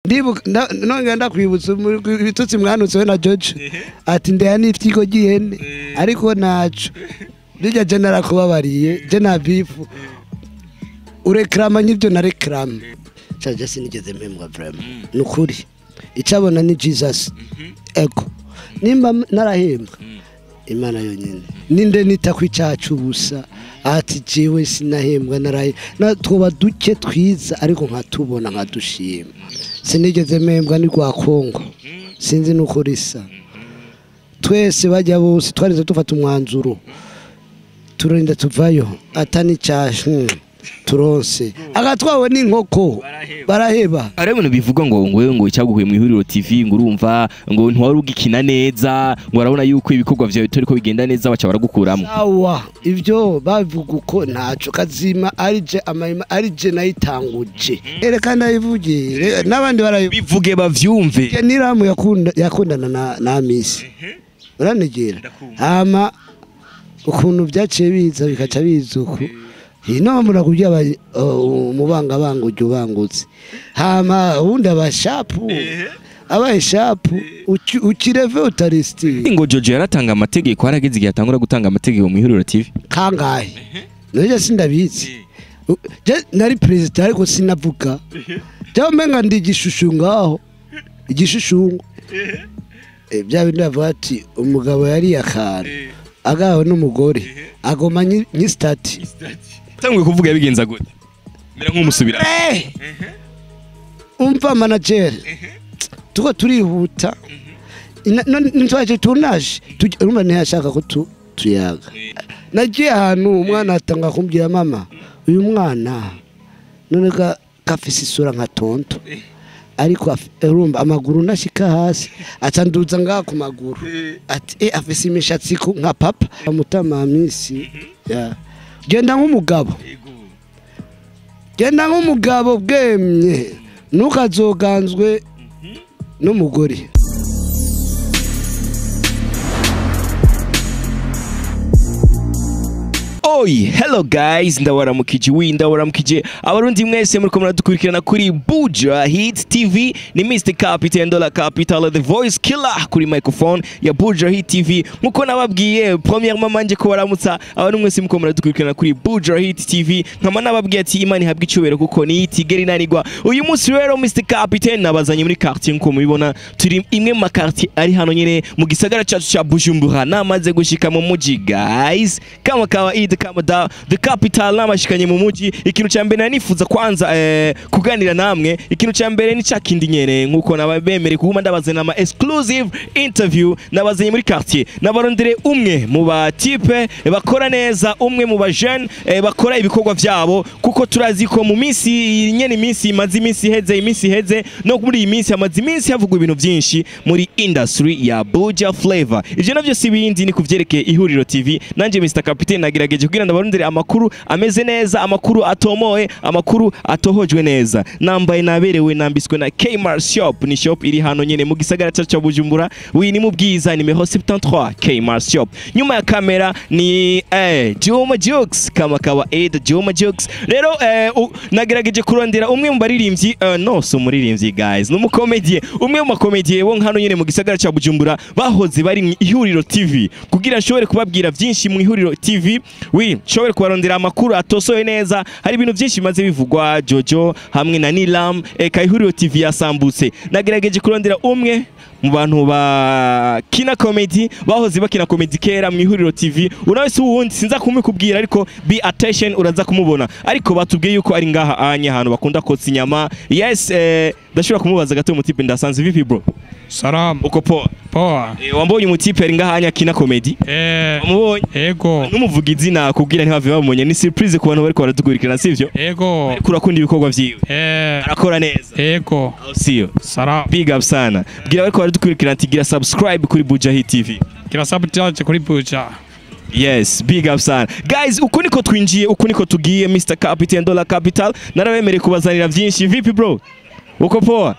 Ndibuka nongera ndakwibutsa ibitutsi mwanutse we na George ati ndeya n'ifyigo ry'ihene, ariko naco bijya je narakubabariye, je na bifu urekrama nk'ibyo narekrama caje, sinigeze mpembwa vraiment, nukuri icabona ni Jesus. Ego, nimba narahembwa Imana yonyene ninde nita ku icacu ubusa ati jewe sinahembwa, naraye na twoba duke twiza ariko nkatubona nkadushima. Sinigeze mpembwa ni rwa Kongo, sinzi nuko risa. Twese bajya bose twarize dufata umwanzuro, turinda tuvayo atani cyashe turonse agatwawe n'inkoko baraheba. Ari ibintu bivugwa ngo wewe ngo icyaguhuye mu Ihuriro TV, ngo urumva ngo ntiwari ugikina neza, ngo urabona yuko ibikorwa vyawe bitariko bigenda neza, baca baragukuramo. Sawa, ibyo bavuga uko ntaco kazima arije amahima arije nayitanguje, ereka ndayivugiye n'abandi barayivuga. Bivuge bavyumve. Niramu yakunda yakundana na Amisi uranegera, hama ukuntu byaciye biza bikaca biza uku ino murakubya umubangabanga ujya ubangutse, hama ubundi abashapu abaye shapu ukireve utarisiti. Ngo Jojo yaratanga amategeko, harageze igihe atangura gutanga amategeko mu Ihuriro TV. Kangahe none? Sindabizi. Je nari perezida ariko sinavuga, cyangwa umenga ndi igishushu ngaho igishushu. Bya bindi bavuga ati umugabo yariye akantu agawe n'umugore agoma nyisitati. Tanguye kuvuga yabigenza gute? Mera nk'umusubira. Umva manager, tuko turihuta ntitwaje tunaje, urumva ntiyashaka ko tuyaga. Nagiye ahantu umwana atanga kumbwira mama uyu mwana none gafise isura nka tonto, ariko urumva amaguru nashika hasi acanduza ngaha ku maguru ati afise imishatsi nka papa mutama misi ya genda nk'umugabo, genda nk'umugabo bwemye ntukazoganzwe n'umugore. Oi, hello guys, ndawaramukije wi ndawaramukije abarundi mwese muriko muradukurikirana kuri Buja Hit TV. Ni Mr Captain Dollar Capital, the voice killer, kuri microphone ya Buja Hit TV. Nkuko nababwiye premièrement manje ko baramutsa abantu mwese muriko muradukurikirana kuri Buja Hit TV, nkama nababwiye ati Imana ihabwe icyubahiro kuko ni itigera inanirwa. Uyu munsi rero Mr Captain nabazanye muri quartier, nkuko mubibona turi imwe mu quartier ari hano nyene mu gisagara cacu ca Bujumbura. Namaze gushika mu muji guys, kama kawaida, kama da the capital, namashikanye mu muji. Ikintu ca mbere nifuza kwanza kuganira namwe, ikintu ca mbere ni cakindi nyene nkuko nababemere kuguma ndabazana ama exclusive interview. Nabazanye muri quartier, nabarondere umwe mu ba type bakora neza, umwe mu ba jeune bakora ibikorwa vyabo, kuko turazi ko mu minsi nyene iminsi imaze iminsi iheze, iminsi iheze no muri iyi minsi hamaze iminsi havugwa ibintu vyinshi muri industry ya Buja Flavor. Ivyo navyo si bindi, ni kuvyerekeye Ihuriro TV. Nanje Mr Captain nagerageje kugira ndabarondere amakuru ameze neza, amakuru atomoye, amakuru atohojwe neza. Nambaye naberewe, nambiswe na Kmart Shop, ni shop iri hano nyene mu gisagara cacu ca Bujumbura, wi ni mu Bwiza nimero 73 Kmart Shop. Nyuma ya kamera ni Juma Jux, kama kawaida Juma Jux. Rero nagerageje kurondera umwe mu baririmbyi, no si umuririmbyi guys, ni umukomedie, umwe mu makomedie bo hano nyene mu gisagara ca Bujumbura bahoze bari mu Ihuriro TV, kugira nshobore kubabwira vyinshi mu Ihuriro TV, wi nshobore kubarondera amakuru atosoye neza. Hari ibintu byinshi bimaze bivugwa Jojo hamwe na Nilam, eka Ihuriro TV yasambutse. Nagerageje kurondera umwe mu bantu bakina comedy bahoze bakina comedy kera mu Ihuriro TV, unawe si uwundi, sinza kumukubwira ariko be attention uraza kumubona. Ariko batubwiye yuko ari ngaha anye ahantu bakunda kotsa inyama. Yes, ndashobora kumubaza gato umutipe ndasanze. Vipi bro? Salamu. Uko poa? Poa. Wambonye umutipe ari ngaha anye akina comedy? Wamubonye? Ego. Numuvuga izina kugira ntibave bamumenye, ni surprise ku bantu bariko baradukurikirana, sivyo? Ego. Ariko urakunda ibikorwa vyiwe? Arakora neza? Ego. I'll see you. Salamu. Big up sana. Bwira bariko baradukurikirana ati gira subscribe kuri Buja Hit TV. Gira subscribe kuri Buja. Yes, big up sana. Guys, uku niko twinjiye, uku niko tugiye. Mr Captain Dollar Capital narabemereye kubazanira vyinshi. Vipi bro? Uko poa?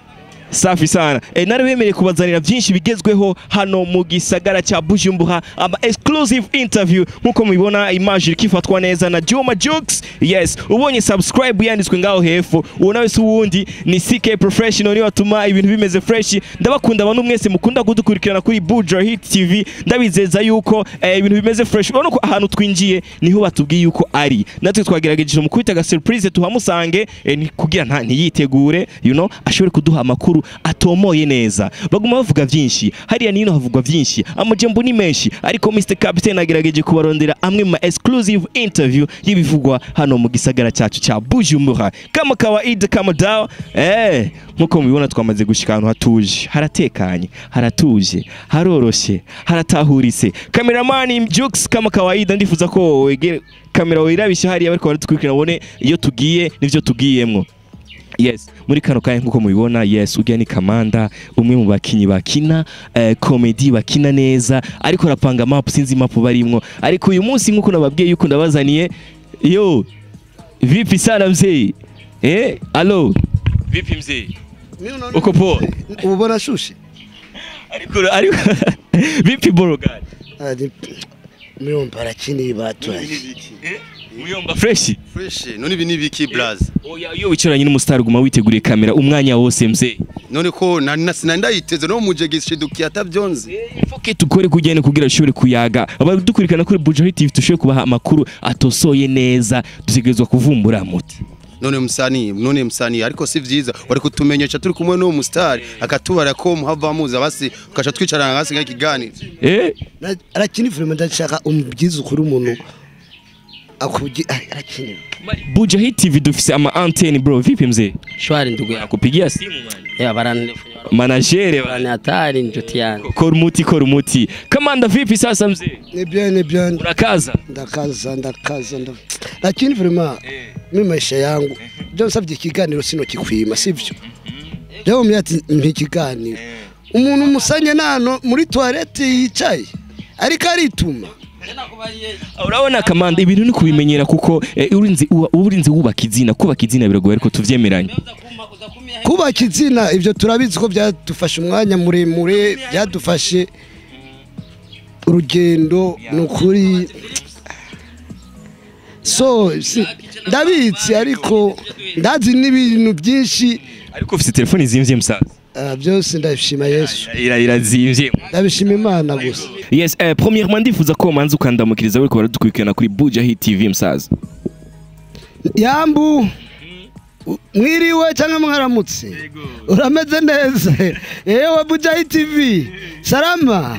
Safi sana. Narabemereye kubazanira byinshi bigezweho hano mu gisagara cya Bujumbura, ama exclusive interview nkuko mubibona, image ikifatwa neza na Juma Jux. Yes, ubonye subscribe yanditswe ngaho hepfo, uwo nawe si uwundi ni CK Professional, niwe atuma ibintu bimeze fresh. Ndabakunda abantu mwese mukunda kudukurikirana kuri Buja Hit TV, ndabizeza yuko ibintu bimeze fresh. Urabona ko ahantu twinjiye niho batubwiye yuko ari, natwe twagerageje mu kwita ga surprise tuhamusange kugira nta ntiyitegure, you know, ashobore kuduha amakuru atomoye neza. Baguma bavuga byinshi hariya nino, havugwa byinshi, amajambo ni menshi, ariko Mr Captain agerageje kubarondera amwe mu exclusive interview y'ibivugwa hano mu gisagara cyacu cya Bujumbura. Kama kawaida, kama dawa, nkuko mubibona twamaze gushika ahantu hatuje, haratekanye, haratuje, haroroshe, haratahuritse. Cameraman Jux, kama kawaida ndifuza ko wegere kamera wirabisha hariya bariko baratwikira babone iyo tugiye n'ivyo tugiyemwo. Yes, muri kano kanya nkuko mubibona, yes, ujya ni Kamanda, umwe mu bakinyi bakina comedy, bakina neza, ariko arapanga map, sinzi map barimwo. Ariko uyu munsi nkuko nababwiye yuko ndabazaniye, yo vipi sana mzee? Allo, vipi mzee? Uko poa? Ubona shushe? Ariko vipi boroga? Muyomba arakini batwaye. Muyomba fresh? Fresh, none ibi nibiki blaze? Oya, iyo wicaranye n'umustar guma witeguriye kamera umwanya wose mzee. None ko ndayiteze no mujegishidukiye atavyonze. Ifoke tukore kugene kugira ushobore kuyaga. Abadukurikirana kuri Buja Hit TV tushobore kubaha amakuru atosoye neza, dutegerezwa kuvumbura muti. None msani ariko si vyiza wari kutumenyesha turi kumwe n'uwo mustar akatubara ko muhava muza basi ukaca twicarana hasi nk'ikiganiro. Arakini vraiment ndashaka umubyiza ukuri umuntu akugi arakini. Buja Hit TV dufise ama antenne bro, vipi mzee? Shwari ndugu yangu. Kupigia simu man. Ya barani manager barani hatari njuti yangu. Korumuti. Kamanda vipi sasa mzee? Ni bien. Unakaza? Ndakaza. Lakini vraiment mimi maisha yangu ndio nsabye ikiganiro sino kikwima sivyo? Leo myati mpikiganiro. Umuntu musanye nano muri toilette yicaye ariko arituma. Urabona Kamanda ibintu ni kubimenyera kuko urinzi wubaka izina, kubaka izina biragoye ariko tuvyemeranye. Kubaka izina ivyo turabizi ko byadufashe umwanya muremure, byadufashe urugendo nukuri. So ndabizi ariko ndazi n'ibintu byinshi. Ariko ufite telefone izimvye musaza? Byose ndabishima Yesu. Irazimvye. Ndabishima Imana gusa. Yes, premièrement ndifuza ko manza ukandamukiriza bariko baradukurikirana kuri Buja Hit TV musaza. Yambu mwiriwe cyangwa mwaramutse? Urameze neza? Ewe Buja Hit TV. Salama.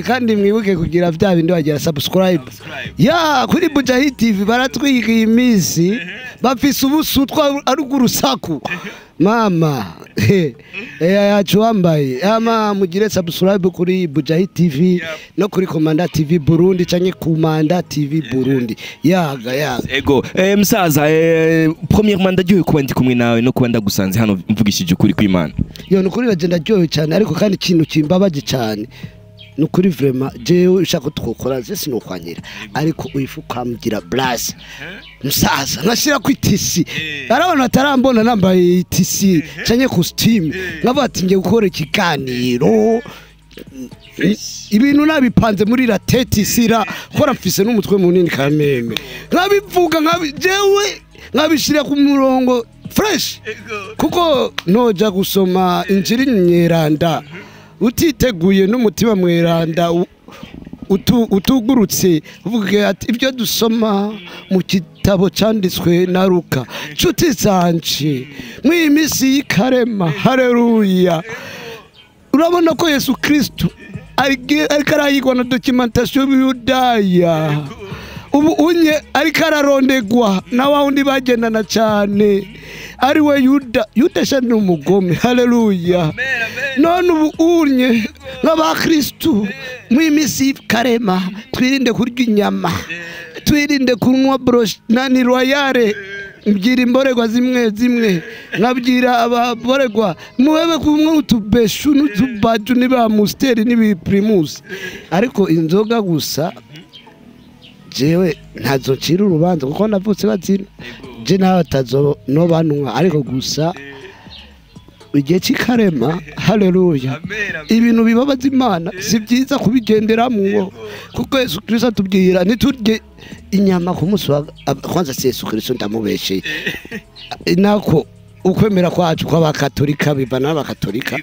Kandi mwibuke kugira bya bindi bagira subscribe. Ya kuri Buja Hit TV baratwiga iyi minsi bafise ubusutwa ari urusaku. Mama yacu wambaye ama mugire subscribe kuri Buja Hit TV no kuri Komanda TV Burundi canke Komanda TV Burundi. Yaga. Ego msaza, premièrement ndaryohewe kuba ndi kumwe nawe no kuba ndagusanze hano mvugishije ukuri kw'Imana. Yo nukuri bagenda ryohewe cyane ariko kandi ikintu kimbabaje cyane nukuri vraiment jewe ushaka twokora je sinokwanyira ariko uyifukamgira blast musaza nkashira ku itisi arabona atarambona nambaye itisi canke costume nkavuga ati ngiye gukora ikiganiro ibintu nabipanze muri la tete sira kora mfise n'umutwe munini kameme nkabivuga jewe nkabishira ku murongo fresh kuko noja gusoma injiri nyeranda utiteguye n'umutima mweranda utugurutse uvuge ati ibyo dusoma mu gitabo cyanditswe na Luka. Nshuti zanje mw'iyi minsi y'ikarema, haleluya, urabona ko Yesu Kristo ariko arayigwa na documentation y'Ubuyudaya, ubu unye ariko ararondegwa na wa wundi bagendana cyane ari we Yuda. Yuda sha ni umugome, haleluya. None ubu unye nk'abakristu mw'iminsi y'ikarema twirinde kurya inyama, twirinde kunywa broche nani royale, mbwira imboregwa zimwe zimwe nkabwira ababoregwa muwebe kumwe utubeshu n'utubaju niba musteri n'ibiprimus, ariko inzoga gusa jewe ntazo ncira urubanza kuko navutse bazina je nawe atazo no banwa, ariko gusa Igihe cy'ikarema, haleluya. Ibintu bibabaza Imana si byiza kubigenderamwo, kuko Yesu Kristo atubwira ntiturye inyama ku munsi wa kwanza. Si Yesu Kristo, ndamubesheye, nako ukwemera kwacu kw'abakatolika biva n'abakatolika.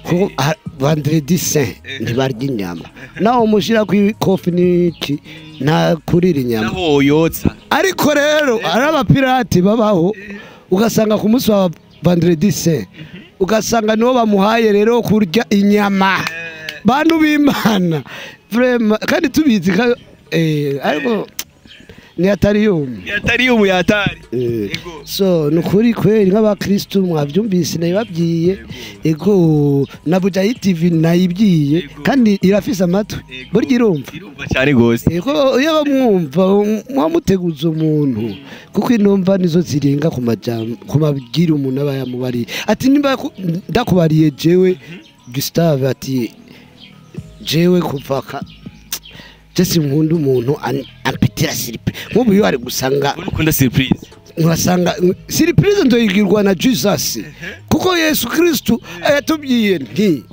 Kuko vendredi saint ntibarya inyama, naho mushyira ku ikofi n'iki, nta kurira inyama. Naho yotsa. Ariko rero ari abapirati babaho, ugasanga ku munsi wa vendredi saint ugasanga niwo bamuhaye rero kurya inyama. Bantu b'Imana, vraiment, kandi tubizi ariko ni atari yumwe. Yatari umu yatari. So ni ukuri kweri, nk'abakristu mwabyumvise, nabibabwiye. Ego, na Bujayi TV nayibwiye, kandi irafise amatwi, burya irumva. Irumva cyane gose. Ego, iyo bamwumva mwamuteguza umuntu, kuko intumva nizo zirenga ku majambo, ku mabwire umuntu aba yamubariye. Ati nimba ndakubariye jewe Gustave, ati jewe kuva ka je sinkunda umuntu ampitira surprise. Nk'ubu iyo ari gusanga Ukunda surprise. Ngasanga surprise ndoyigirwa na Jesus, kuko Yesu Kristu yatubwiye nti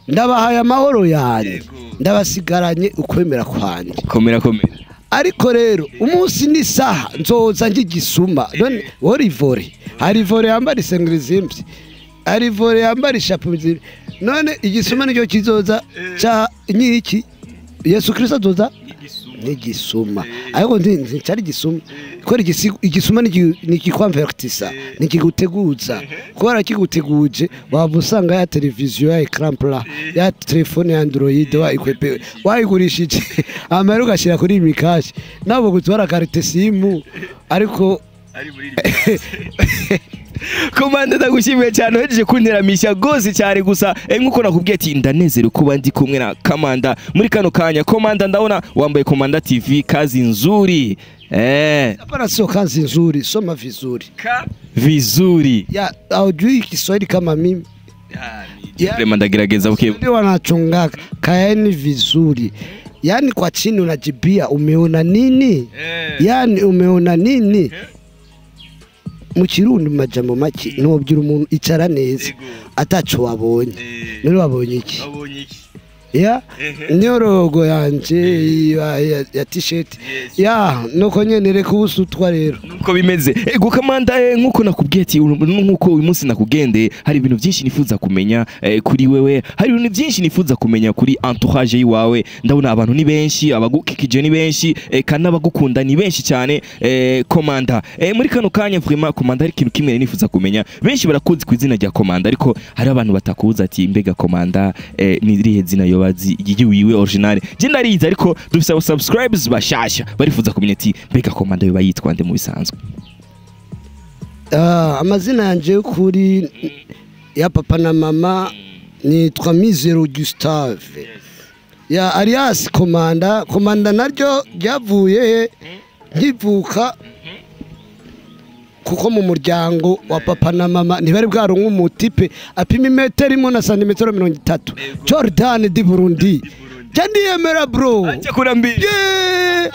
ndabahaye amahoro yanjye, ndabasigaranye ukwemera kwanjye. Komera komera. Ariko rero umunsi n'isaha nzoza ngigisuma. None worivore, hari vore yambara isengeri zimvye, hari vore yambara ishapo zimvye, none igisuma nicyo kizoza ca nyiki? Yesu Kristo azoza n'igisuma, ariko nticari igisuma, kubera igisuma nikikwamvertisa, nikiguteguza, kubera kiguteguje waba usanga ya televiziyo ya écran plat, ya telefone ya Android wayikwepe, wayigurishije amahera ugashyira kuri mikashi, nabo gutwara carte SIM, ariko Komanda, ndagushimiye cyane, uhejeje kunteramisha gose cyane gusa. Nkuko nakubwiye ati ndanezerewe kuba ndi kumwe na Kamanda muri kano kanya. Komanda, ndabona wambaye Komanda TV, kazi nzuri. Hapana, sio kazi nzuri, soma vizuri. Ka vizuri. Ya haujui Kiswahili kama mimi. Ya. Vraiment ndagerageza buke. Ndio wanachungaka kaeni vizuri, yaani kwa chini unajibia umeona nini, yaani umeona nini mu Kirundi, mu majambo make ntiwobwira umuntu icara neza ataco wabonye. None wabonye iki? Ya niyo logo yanje ya t-shirt ya nuko nyene, reka ubusutwa rero. Nuko bimeze. Ego Kamanda, nkuko nakubwiye ati nkuko uyu munsi nakugendeye, hari ibintu byinshi nifuza kumenya kuri wewe, hari ibintu byinshi nifuza kumenya kuri entourage yiwawe. Ndabona abantu ni benshi, abagukikije ni benshi, kandi n'abagukunda ni benshi cyane. Komanda, muri kano kanya vraiment Komanda, hari ikintu kimwe nifuza kumenya. Benshi barakuzi ku izina rya Komanda, ariko hari abantu batakuzi, ati mbega Komanda ni irihe zina yobazi yiwiwe original? Je ndarizi, ariko dufise abo subscribers bashasha barifuza kumenya ati mbega Komanda yoba yitwa nde mu bisanzwe? Ah, amazina yanje y'ukuri ya papa na mama nitwa Mizero Gustave ya alias Komanda. Komanda naryo ryavuye nkivuka, kuko mu muryango wa papa na mama ntibari bwaronke umutipe apima imetero imwe na santimetero 30, Jordan di Burundi. Ja ndiyemera bro. Acha kurambira. Yeah,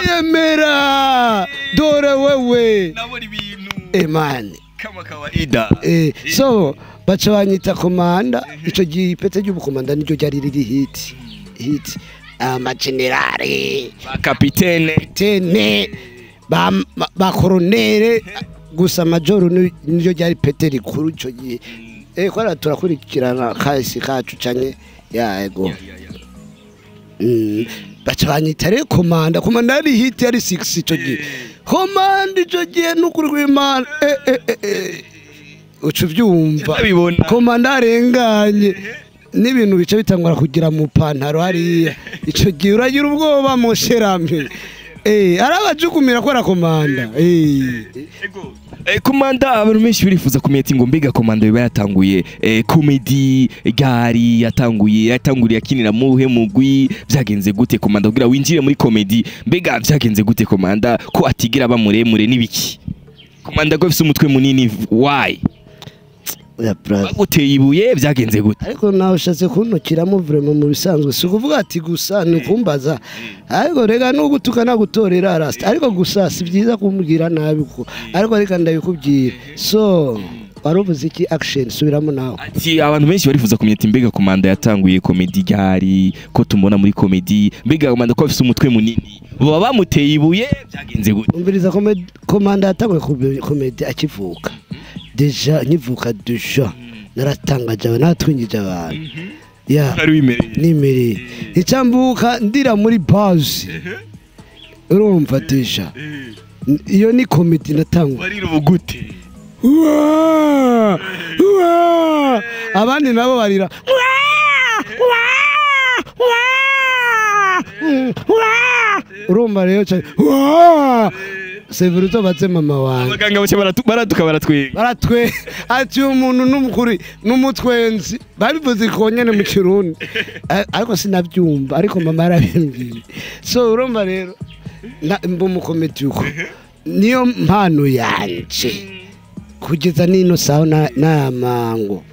ndiyemera, dore wewe. Nabona ibintu emani kama kawaida. So baca banyita Komanda. Ico gihe ipete ry'ubukomanda niryo ryari riri hit hit, amagenerale, ba kapitene, tene ba koronere gusa, majoro niryo ryari pete rikuru ico gihe. Kwara turakurikirana kahise kacu canke ya ego. Baca banyita rero Komanda. Komanda yari hit, yari 6 ico gihe. Komanda ico gihe n'ukuri kw'Imana, uca uvyumva. Ndabibona. Komanda arenganye n'ibintu bice bitangura kugira mu pantaro hariya, ico gihe uragira ubwoba mu sherame, arabajukumira ko arakomanda. Komanda, abantu benshi birifuza kumenya ati ngo mbega Komanda biba yatanguye comedy gari, yatanguriye akinira muhe mugwi? Byagenze gute Komanda kugira winjire muri comedy? Mbega byagenze gute Komanda ko atigira aba muremure n'ibiki? Komanda ko afise umutwe munini, why? Oya brother. Baguteye ibuye? Byagenze gute? Ariko nawe ushatse kuntukiramo vraiment. Mu bisanzwe si ukuvuga ati gusa ni ukumbaza, ariko rega nugutuka nagutorera rasta, ariko gusa si byiza kumbwira nabi, kuko ariko reka ndabikubwira. So Waruvuze iki action subiramo nawe. Ati abantu benshi barifuza kumenya ati mbega Komanda yatanguye comedy ryari, ko tumubona muri comedy, mbega Komanda ko afise umutwe munini, baba bamuteye ibuye byagenze gute? Umviriza, Komanda yatanguye comedy akivuka. Déjà nkivuka déjà naratangaje abantu, naratwingije abantu. Ya. Ari wimereye. Nimereye. Icambuka ndira muri pause. Urumva déjà. Iyo ni comedy natangwa. Warira ubugute. Uwa! Uwa! Abandi nabo barira. Uwa! Uwa! Uwa! Uwa! Urumva rero cyane. Uwa! Severuto batse mama wanjye. Abaganga bace baratuka baratwiga. Baratwe ati umuntu n'umukuri n'umutwenzi babivuze konyene mu Kirundi, ariko sinabyumva, ariko mama yarabimbwiye. So urumva rero mba umukomedi uko niyo mpano yanje kugeza nino sawa n'amango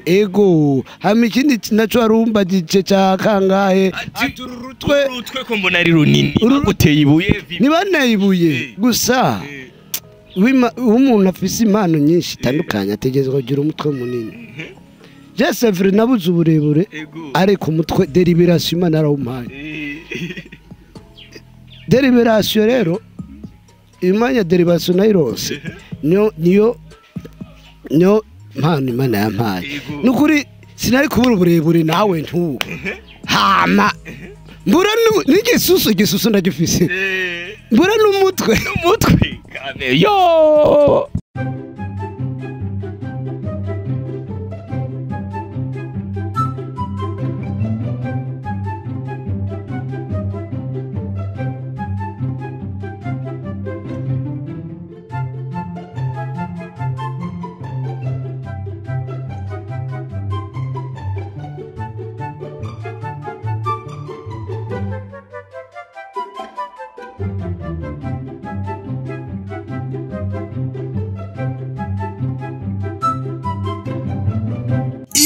ego. Hama ikindi naco warumbagije ca kangahe? Ati uru rutwe Urutwe ko mbona ari runini, baguteye ibuye? Ntibanteye ibuye gusa, umuntu afise impano nyinshi itandukanye ategerezwa kugira umutwe munini. Je c'est vrai nabuze uburebure, ariko umutwe délibération Imana yarawumpaye. Délibération rero, imanya délibération nayironse, niyo mpano Imana yampaye. Nukuri sinari kubura uburebure nawe ntuwo hama mbura n'igisusu, igisusu ndagifise, mbura n'umutwe. Umutwe kame yo.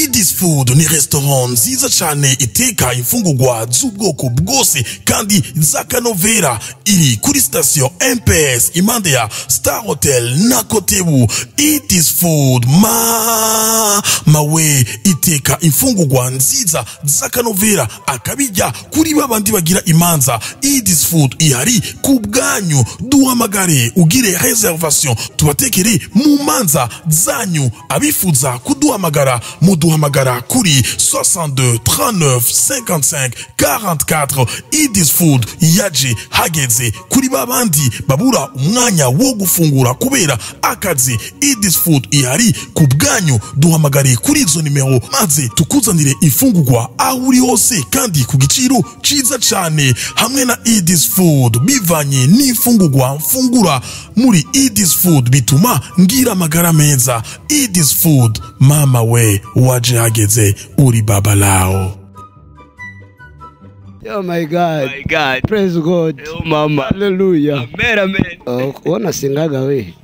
Idis Food ni restaurant nziza cyane iteka imfungurwa z'ubwoko bwose kandi z'akanovera. Iri kuri station MPS impande ya Star Hotel na Kotebu. Idis Food ma mawe iteka imfungurwa nziza z'akanovera, akabijya kuri babandi bagira imanza. Idis Food ihari ku bwanyu, duhamagare ugire réservation tubatekere mu manza zanyu. Abifuza kuduhamagara muduhamagara kuri 62 39 55 44. Idis Food yaje hageze kuri babandi babura umwanya wo gufungura kubera akazi. Idis Food ihari ku bwanyu, duhamagare kuri izo nimero maze tukuzanire ifungurwa aho uri hose kandi ku giciro ciza cyane. Hamwe na Idis Food, bivanye n'ifungurwa mfungura muri Idis Food bituma ngira amagara meza. Idis Food, mama we, waje hageze, uri baba lao. Oh my God. My God. Praise God. Oh mama. Hallelujah. Amen, amen. Oh, ubona singaga we.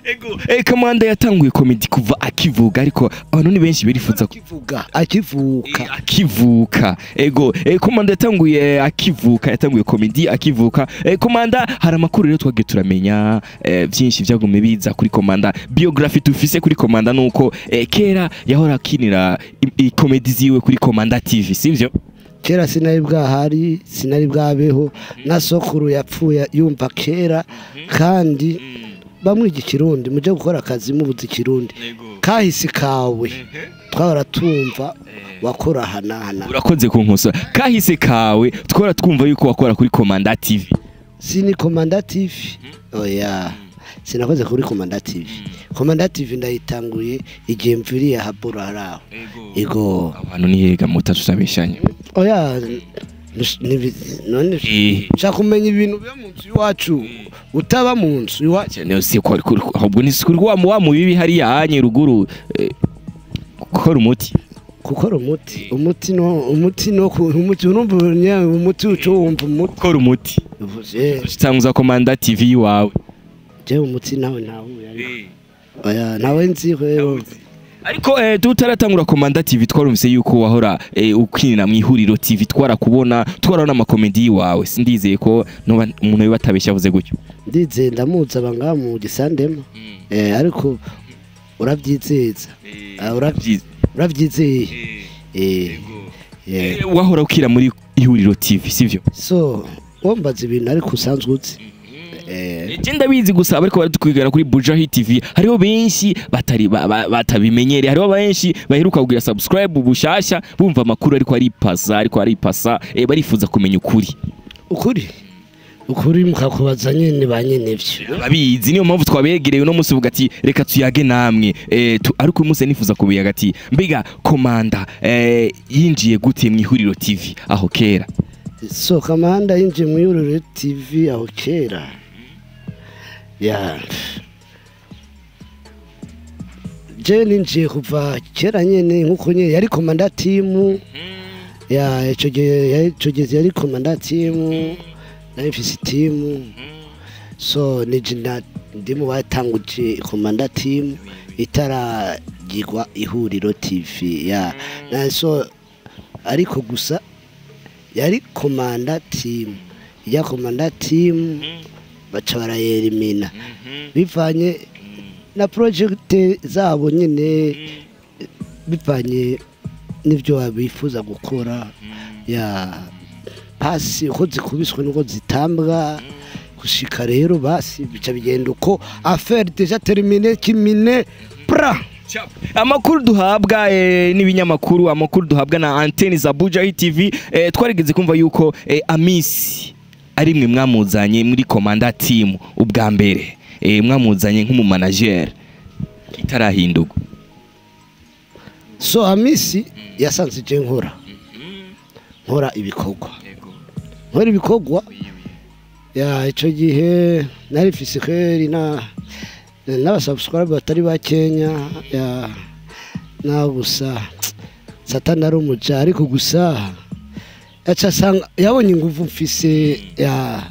Ego, Komanda yatanguye comedy kuva akivuga, ariko abantu ni benshi birifuza Akivuga, akivuka. Akivuka. Ego, Komanda yatanguye akivuka, yatanguye comedy akivuka. Komanda, hari amakuru rero twagiye turamenya byinshi byagumye biza kuri Komanda. Biography tufise kuri Komanda nuko kera yahora akinira comedy ziwe kuri Komanda TV, sivyo? Kera sinari bwahari, sinari bwabeho, na sokuru yapfuye yumva kera, kandi bamwiga Ikirundi muje gukora akazi mubuze Ikirundi kahisi kawe twahora tumva wakora hanahana. Urakoze kunkosa. Kahise kawe twahora twumva yuko wakora kuri Komanda TV. Sini Komanda TV, oya, sinakoze kuri Komanda TV. Komanda TV ndayitanguye igihe mviriye habura haraho. Ego. Abantu ni hega mutatu tabeshanye. Oya, none nshaka kumenya ibintu biba mu nzu iwacu utaba mu nzu iwacu. Cyane si ko ahubwo ni kuri wa mu bibi hariya hanye ruguru, gukora umuti. Gukora umuti, umuti no umuti no umuti, urumva umuti uco wumva umuti. Gukora umuti. Uvuze. Utanguza Komanda TV iwawe. Je umuti nawe ntawe ariko. Oya, nawe nzi rero. Ariko tutaratangura Komanda TV twarumvise yuko wahora ukinira mu Ihuriro TV, twarakubona, twarabona amakomedi yiwawe. Sindizeye ko noba umuntu yoba atabeshya avuze gutyo. Ndizeye, ndamuzi aba ngaha mu Gisandema. Ariko Uravyizeza. Uravyizeye. Wahora ukira muri Ihuriro TV sivyo? So wombaza ibintu ariko usanzwe uzi. Je ndabizi gusa ariko baradukwigana kuri Buja Hit TV hariho benshi batari batabimenyereye, hariho benshi baheruka kugira subscribe bushasha bumva amakuru ariko aripasa barifuza kumenya ukuri. Ukuri mukakubaza nyene ba nyene ivyo babizi, niyo mpamvu twabegereye uno munsi uvuga ati reka tuyage namwe. Ariko uyu munsi nifuza kubiyaga ati mbega Komanda yinjiye gute mu Ihuriro TV aho kera? So Komanda yinjiye mu Ihuriro TV aho kera ya je ninjiye kuva kera nyene nkuko nyene yari Komanda team ya ico gihe yari Komanda team na mfise team. So nije ndimo batanguje Komanda team itaragirwa Ihuriro TV ya na so ariko gusa yari Komanda team ya Komanda team baca barayerimina bivanye na project zabo nyene bivanye n'ivyo bifuza gukora ya pasi uko zikubiswe nuko zitambwa gushika rero basi bica bigenda uko affaire déjà terminée kimine pra. Amakuru duhabwa n'ibinyamakuru, amakuru duhabwa na antenne za Buja Hit TV, twarigeze kumva yuko Amisi ari mwe mwamuzanye muri Komanda team ubwa mbere, mwamuzanye nk'umu manager itarahinduka. So Amisi yasanze je nkora ibikorwa nkora ibikorwa ya ico gihe nari mfise kweri na n'abasubscribe batari ba Kenya ya na gusa satani ari umuja ariko gusa aca sanga yabonye inguvu mfise ya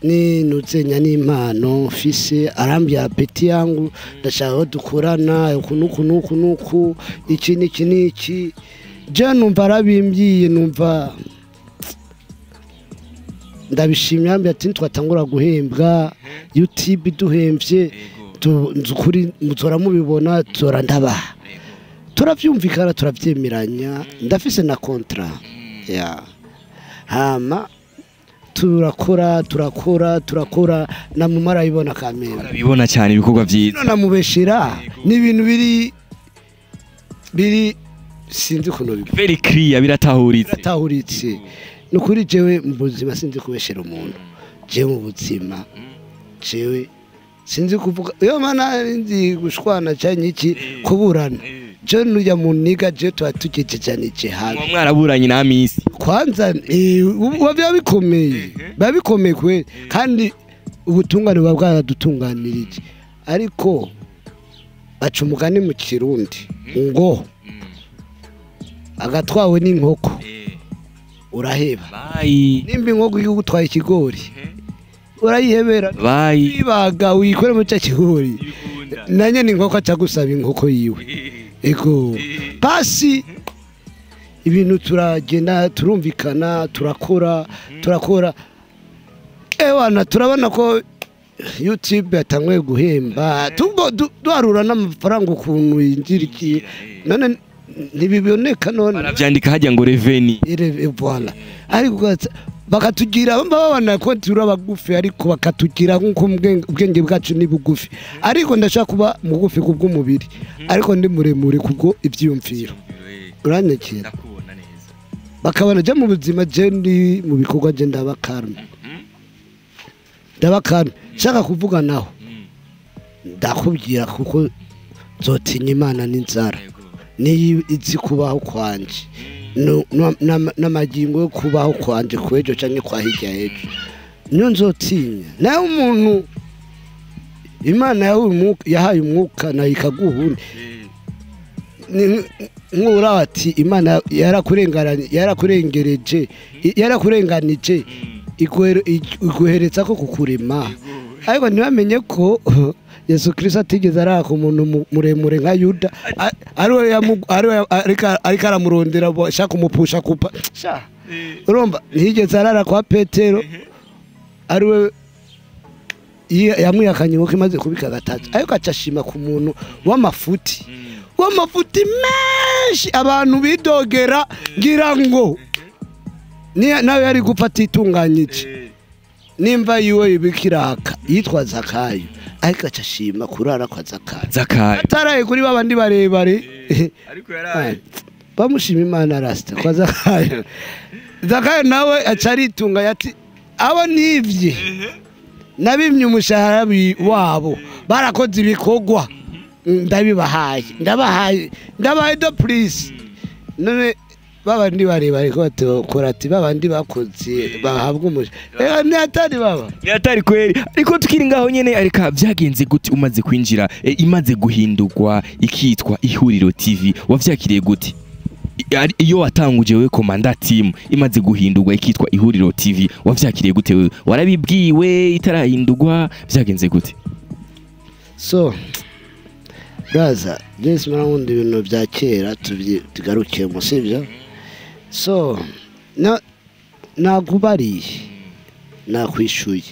ni nuzenya n'impano mfise arambya peti yangu ndashaka dukorana uku nuku nuku nuku iki niki niki je numva arabimbyiye numva ndabishimye ambye ati twatangura guhembwa YouTube duhemvye nzukuri muzora mubibona tora ndabaha turavyumvikana turavyemeranya ndafise na contrat ya hama turakora na mumara ibona kamera bibona cyane ibikorwa vyiza namubeshira ni ibintu biri sinzi kuno very clear biratahuritse nukuri jewe mu buzima sinzi kubeshera umuntu jewe mu buzima jewe sinzi kuvuga iyo mana nzi gushwana cyane iki kuburana je nujya mu niga je twatugejejanije habi mwaraburanye na Amisi kwanza biba bikomeye kwe kandi ubutungane buba bwaradutunganirije ariko baca umugani mu Kirundi ngo agatwawe n'inkoko uraheba nimba inkoko igutwaye ikigori urayihebera ibaga uyikore mu cya kigori nanye ni inkoko aca gusaba inkoko yiwe ego pasi ibintu turagenda turumvikana turakora ewana turabona ko YouTube yatanguye guhemba duharura n'amafaranga ukuntu yinjirikiye none ntibiboneka none baravyandika hajya ngo revenue voilà ariko bakatugira babana ko turi abagufi ariko bakatugira nkuko ubwenge bwacu ni bugufi ariko ndashaka kuba mugufi kubw'umubiri ariko ndi muremure kubwo ivyiyumviro uranyakira bakabona je mu buzima je ndi mu bikorwa je ndabakarme shaka kuvuga naho ndakubwira kuko nzotinya Imana n'inzara ni izi kubaho kwanje n'amagingo yo kubaho kwanje kwejo canke kwa hirya ejo niyo nzotinya nawe umuntu Imana yahaye umwuka nayo ikaguha nkura ati Imana yarakurengereje yarakurenganije iguhereza ko kukurema ariko ntibamenye ko Yesu Kristo atigeze araka umuntu muremure nka Yuda ariko aramurondera ashaka kumupusha kupa urumva ntiyigeze arara kwa Petero ariwe Yamwihakanye inkoko imaze kubika gatatu, ariko acashima ku muntu w'amafuti w'amafuti menshi abantu bidogera ngira ngo nawe yari gupfa atitunganyije nimba yiwe ibikiraka yitwa Zakayo, ariko acashima kurara kwa Zakayo ataraye kuri babandi barebare, ariko yaraye bamushima Imana rasta kwa Zakayo. Zakayo nawe acaritunga ati abo nivye nabimye umushahara wabo barakoze ibikorwa ndabibahaye ndabahaye ndabahaye do please. None babandi barebare ko batokora ati babandi bakoze bahabwa umushahara ni atari baba ni atari kweri. Ariko tukiri ngaho nyene, ariko byagenze gute umaze kwinjira imaze guhindurwa ikitwa Ihuriro TV, wavyakiriye gute? Iyo watanguje wewe Komanda Team imaze guhindurwa ikitwa Ihuriro TV, wavyakiriye gute wewe? Warabibwiwe itarahindurwa, byagenze gute? So braza Jesse murabundi ibintu bya kera tugarukiye mu sivyo. So na nagubariye nakwishuye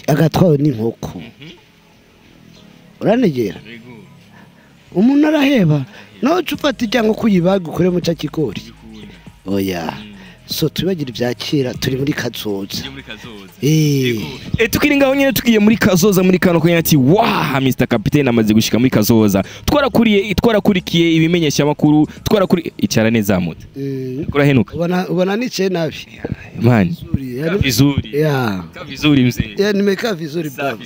agatwawe n'inkoko uranegera umuntu araheba nawe ufata ijyango kuyibaga ukure mu cyakigori oya. So tubagira ibyakira turi muri kazoza. Tukiri ngaho nyene tugiye muri kazoza muri kano kanya ati wa Mr Captain amaze gushika muri kazoza, twarakurikiye ibimenyesha makuru, twarakuri icara neza muta kurahenuka ubona nice nabi man vizuri yeah ka vizuri mzee yeah nimeka vizuri baba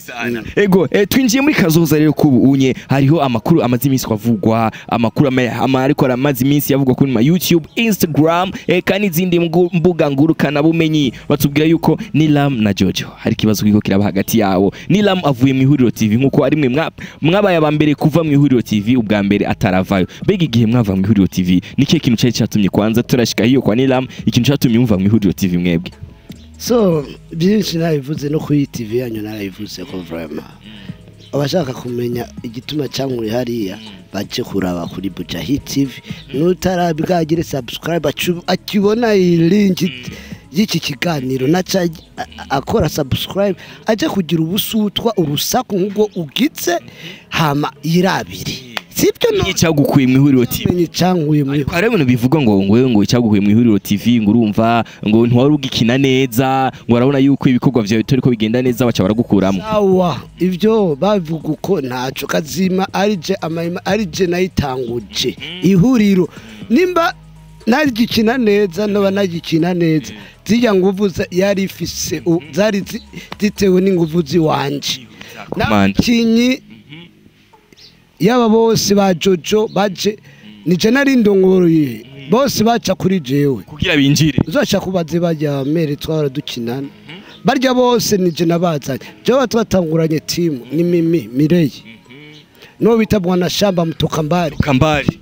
ego. Twinjiye muri kazoza rero kubu unye hariho amakuru amaze iminsi kwavugwa, amakuru ariko amaze iminsi yavugwa kuri ma YouTube, Instagram kandi izindi mbuga ngurukana bumenyi, batubwira yuko Nilam na Jojo hari kibazo kiko kiraba hagati yabo. Nilam avuye mu Ihuriro TV nkuko ari mwe mwabaye abambere kuva mu Ihuriro TV ubwa mbere ataravayo. Mbega igihe mwava mu Ihuriro TV nike kintu cyari cyatumye kwanza turashika hiyo kwa Nilam, ikintu cyatumye mva mu Ihuriro TV mwebwe? So byinshi nabivuze no kuri TV yanyu narabivuze ko vraiment abashaka kumenya igituma cyankuri hariya baje kuraba kuri Buja TV, nutarabwagire subscribe akibona iyi link y'iki kiganiro naca akora subscribe aje kugira ubusutwa urusaku nk'ubwo ugitse hama irabiri sibyo. No icyagukuye mu Ihuriro TV icyankuye mu hari ibintu bivuga ngo ngo ngo icyagukuye mu Ihuriro TV ngo urumva ngo ntiwari ugikina neza, ngo arabona yuko ibikorwa byawe bitari ko bigenda neza baca baragukuramo. Sawa ivyo bavuga uko ntaco kazima arije amahima arije nayitanguje ihuriro, nimba narigikina neza noba nagikina neza zijya nguvu yari ifise zari zitewe n'inguvu ziwanje nakinyi yaba bose ba Jojo baje nije nari ndongoroye bose baca kuri jewe kugira binjire uzaca kubaze bajya mere twara dukinana barya bose nije nabazanye jewe twatanguranye team ni Mimi Mireye no bita Bwana Shamba Mtokambari Kambari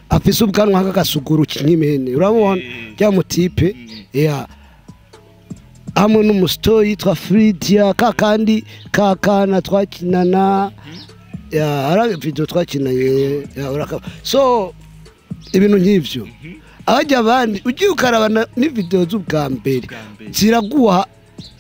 afise ubwanwa nk'agasuguru kinyimene urabona rya mutipe ya hamwe n'umustoyi yitwa Fridia kakandi kakana twakinana ya ara video twakinanye ya uraka. So ibintu nk'ivyo abajya abandi ugiye ukarabana ni video z'ubwa mbere ziraguha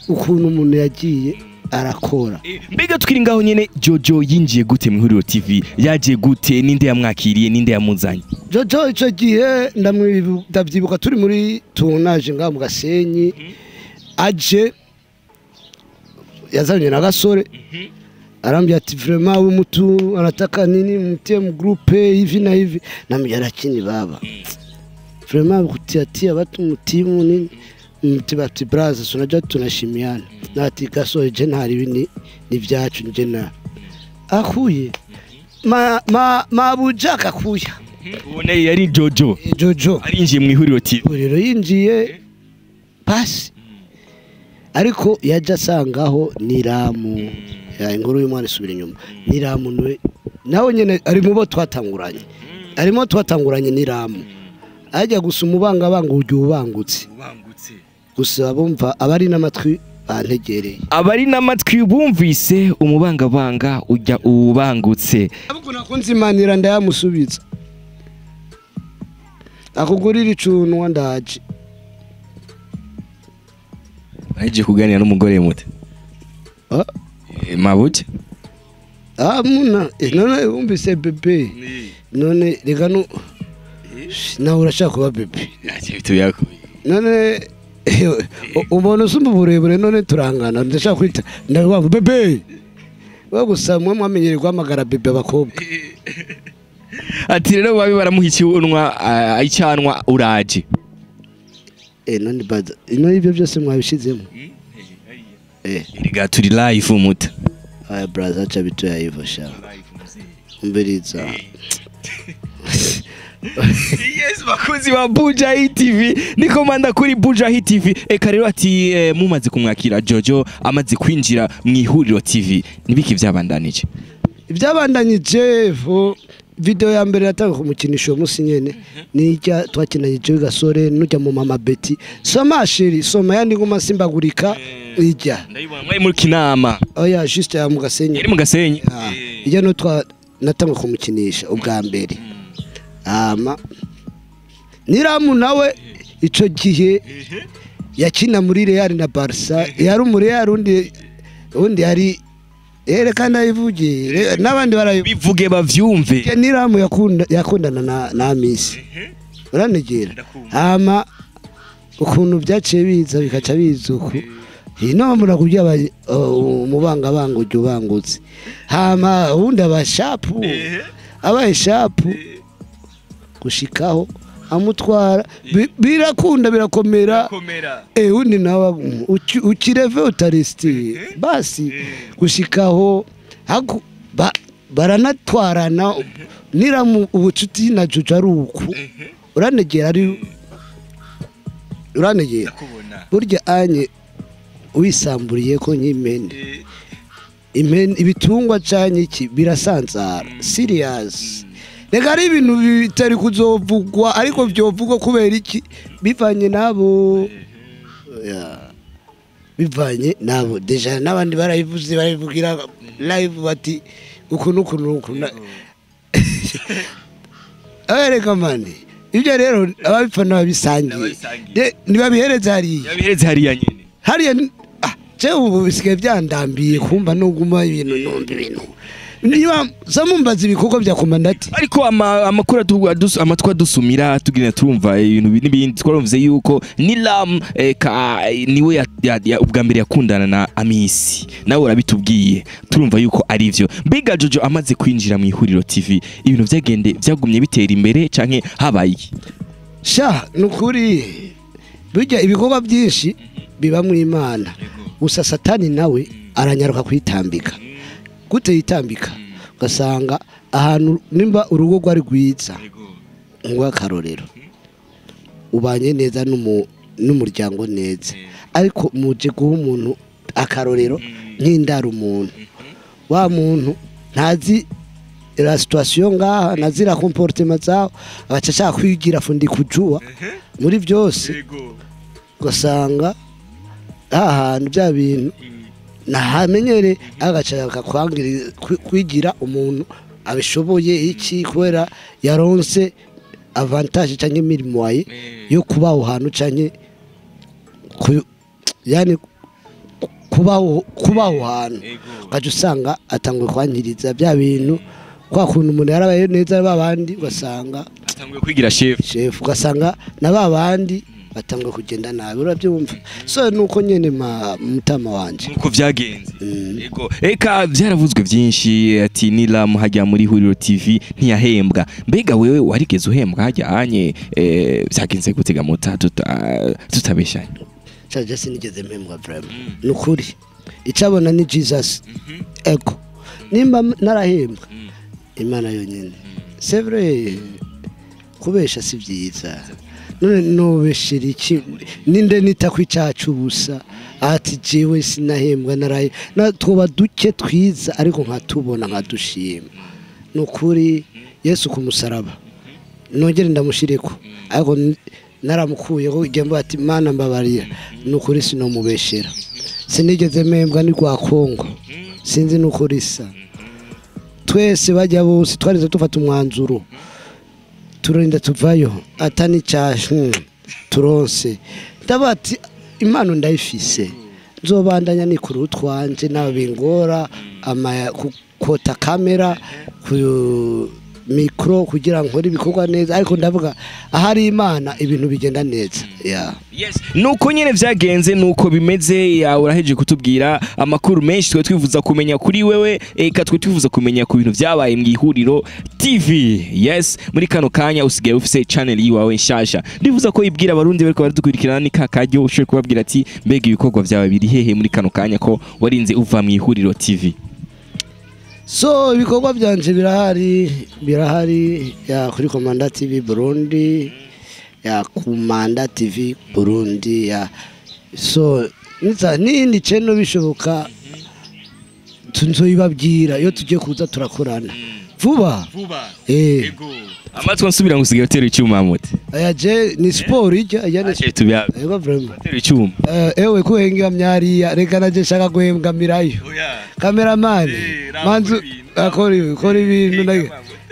ukuntu umuntu yagiye arakora. Mbega tukiri ngaho nyene Jojo yinjiye gute mu Ihuriro TV, yaje gute, ninde yamwakiriye, ninde yamuzanye? Jojo ico gihe ndavyibuka turi muri tournage ngaho mu Gasenyi, aje yazanye na gasore arambia ati vraiment we mtu anataka nini mtie mu groupe hivi na hivi, namubwira lakini baba vraiment kutiatia watu mtimu nini mtibati braza unajua tunashimiana na ati gasore je ntari bini ni byacu nje na akuye mabuja kakuya ubone yari Jojo Jojo arinjiye mu Ihuriro TV rero yinjiye pasi ariko yaje asangaho Niramu ya inkuru y'umwana isubira inyuma Niramu nawe nyene ari mu bo twatanguranye arimo twatanguranye Niramu ajya gusa umubanga banga ujya ubangutse gusa bumva abari n'amatwi bantegereye abari n'amatwi bumvise umubangabanga ujya ubangutse ahubwo nakunzimanira ndayamusubiza akugurira icunwa ndaje. Aje kuganira n'umugore mute. Mabuja. Muna none wumvise bebe. None reka no nawe urashaka kuba bebe. None ubona usumba uburebure none turangana ndashaka kwita ndavuga bebe. Wewe gusa mwe mwamenyereye guhamagara bebe abakobwa. Ati rero babi baramuha icyunwa icyanwa uraje. None baza ino ibyo byose mwabishizemo. Erega turi live muta. Aya brother acha bitu ya hivyo sha. Umbiriza. Yes bakunzi ba Buja Hit TV ni komanda kuri Buja Hit TV. Eka rero ati mumaze kumwakira Jojo amaze kwinjira mu ihuriro TV nibiki vyabandanije? Ibyabandanije video ya mbere natanga kumukinisha uwo munsi nyene nijya twakinanye Jojo Gasore nujya mu Mama Betty soma sheri soma yandi nguma simbagurika ijya ndayibona mwari muri kinama. Oya juste ya mu Gasenyi. Yari mu Gasenyi. Ijya no twa natanga kumukinisha ubwa mbere. Ama Niramu nawe ico gihe yakina muri Real na Barca yari muri Real undi yari erekana ivuge nabandi barabivuge bavyumve. Niramu yakundana na Amisi uranegera. Ama ukuntu byaciye biza bikaca bizuku ino murakubya umubanga banga ujye ubangutse. Hama undi abashapu abaye shapu gushikaho amutwara birakunda birakomera. Undi nawe ukireve utaristi basi gushikaho baranatwarana. Niramu ubucuti na Jojo ari uku uranegera ari uranegera burya anye wisamburiye ko nk'imene impene ibitungwa canye iki birasanzara serious. Reka ari ibintu bitari kuzovugwa ariko byovugwa kubera iki bivanye nabo bivanye nabo deja nabandi barayivuze barayivugira live bati uku nuku nuku. Reka mani ibyo rero ababifana babisangiye nibabihereza hariya yabihereza hariya nyene hariya. Je ubu bisigaye byandambiye kumva nuguma ibintu numva ibintu niba zamumbaza ibikorwa bya komandati. Ariko amakuru amatwa dusumira tugira turumva ibintu n'ibindi twarumvise yuko Nilam niwe ubwa mbere yakundana na Amisi nawe urabitubwiye turumva yuko ari ivyo. Mbega Jojo amaze kwinjira mu ihuriro TV ibintu byagende byagumye bitera imbere canke habaye iki? Sha nukuri burya ibikorwa byinshi biba mu Imana gusa Satani nawe aranyaruka kwitambika. Gute yitambika ugasanga ahantu nimba urugo rwari rwiza ngwa karorero ubanye neza n'umuryango neza ariko muje guha umuntu akarorero nk'indara umuntu wa muntu ntazi la situation ngaha nazira comportement zawo abaca ashaka kwigira fundi kujua muri byose ugasanga ahantu bya bintu nahamenyere agacaka kwangira kwigira umuntu abishoboye iki kubera yaronse avantage canke imirimo ye yo kubaho hantu canke yani kubaho hantu ugaca usanga atangwe kwangiriza bya bintu kwa kuntu umuntu yarabaye neza babandi ugasanga atangwe kwigira chef ugasanga na babandi batangwe kugenda nabi urabyumva. So nuko nyene mutama wanje nuko vyagenze. Yego eka byaravuzwe byinshi ati Nilam hajya muri Huriro TV ntiyahembwa. Mbega wewe warigeze uhembwa hajya anye vyagenze gutega muta tutabeshanye? Chaje sinigeze mpembwa vraiment nukuri icabona ni Jesus. Ego nimba narahembwa Imana yonyene c'est vrai kubesha si vyiza. None nobeshira iki ninde nita kwicacu busa ati jewe sinahembwa naraye na twoba duke twiza ariko nkatubona nkadushima nukuri Yesu kumusaraba nongere ndamushireko ariko naramukuyeho igembo ati Mana mbabarira nukuri sinomubeshera sinigeze mpembwa ni kwa Kongo sinzi nuko risa twese bajya bose twarize tufata umwanzuro turinda tuvayo atani cyashu turonse ndabati impano ndayifise Nzobandanya nikura utwanje nawe bingora ama kukota kamera ku mikro kugira nkore ibikorwa neza, ariko ndavuga ahari Imana ibintu bigenda neza. Yeah. Yes, nuko nyene vyagenze, nuko bimeze. Ya, uraheje kutubwira amakuru menshi twe twifuza kumenya kuri wewe, eka twe twifuza kumenya ku bintu vyabaye mu Ihuriro TV. Yes, muri kano kanya usigaye ufise channel yiwawe nshasha, ndifuza ko ibwira abarundi bariko baradukurikirana ni kakaryo ushobora kubabwira ati mbega ibikorwa vyawe biri hehe muri kano kanya ko warinze uva mu Ihuriro TV? So ibikorwa byanje birahari ya kuri Komanda TV Burundi, ya Komanda TV Burundi, ya so niza nindi channel bishoboka tunzoyibabwira iyo tugiye kuza turakorana vuba Vuba. Eh. Amatwi nsubira ngusigaye utera icyuma muti. Aya je ni sport ijya aya ni Aje tubya. Ego vraiment. Utera icyuma. Ewe kuhenga myariya reka naje shaka guhengamirayo. Oya. Cameraman manzu akora ikora ibintu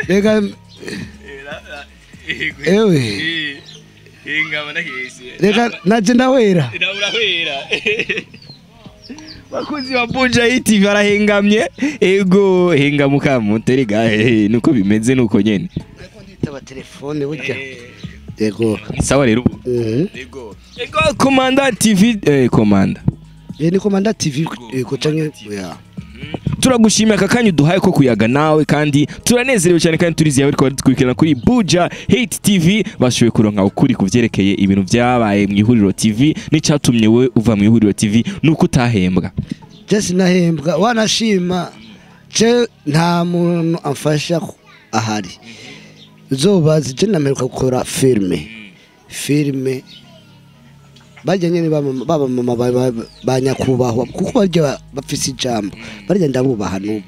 reka ewe reka naje ndahwera. Urahwera. Bakuzi wa Buja Hit TV barahengamye. Ego hengamuka muterega nuko bimeze nuko nyene. Nditaba telefone burya. Yego. Sawa rero ubu. Yego. Ego Komanda TV, Komanda. Ni Komanda TV ko canke ya. Turagushimira aka kanya uduhaye ko kuyaga nawe, kandi turanezerewe cyane, kandi turizeye ariko badukurikirana kuri Buja Hit TV bashoboye kuronka ukuri kuvyerekeye ibintu vyabaye mu Ihuriro TV n'icatumye we uva mu Ihuriro TV nuko utahembwa. Je sinahembwa, wanashima je nta muntu amfasha ahari. Uzobaza je nameruka gukora filme barya nyene baba mama ba nyakubahwa, kuko barya bafise ijambo, barya ndabubaha n'ubu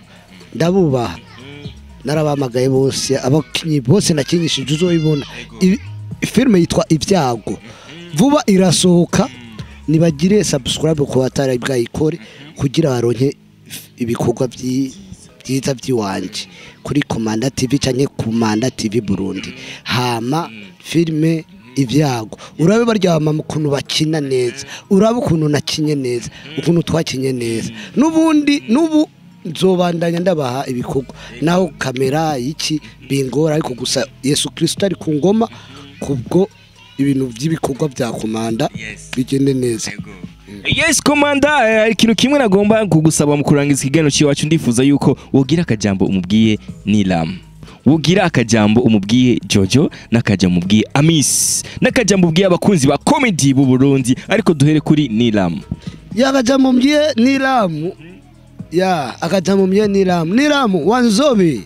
ndabubaha, narabamagaye bose abakinyi bose nakinyishije uzoyibona. Filme yitwa Ibyago vuba irasohoka, nibagire subscribe ku batari bwayikore kugira baronke ibikorwa byiza by'iwanje kuri Komanda TV canke Komanda TV Burundi. Hama filme Ibyago urabe barya mama ukuntu bakina neza, urabe ukuntu nakinye neza, ukuntu twakinye neza. Nubundi nubu nzobandanya ndabaha ibikorwa naho kamera iki bingora, ariko gusa Yesu Kristo ari ku ngoma kubwo ibintu by'ibikorwa bya Komanda bigende neza. Yes Komanda, ikintu kimwe nagomba kugusaba mu kurangiza ikiganiro cyacu, ndifuza yuko wogira akajambo umubwiye Nilam, wogira akajambo umubwiye Jojo, n'akajambo umubwiye Amis, n'akajambo umubwiye abakunzi ba comedy b'u Burundi, ariko duhere kuri Nilam. Ya akajambo umubwiye Nilam, ya akajambo umubwiye Nilam, Nilam wanzobe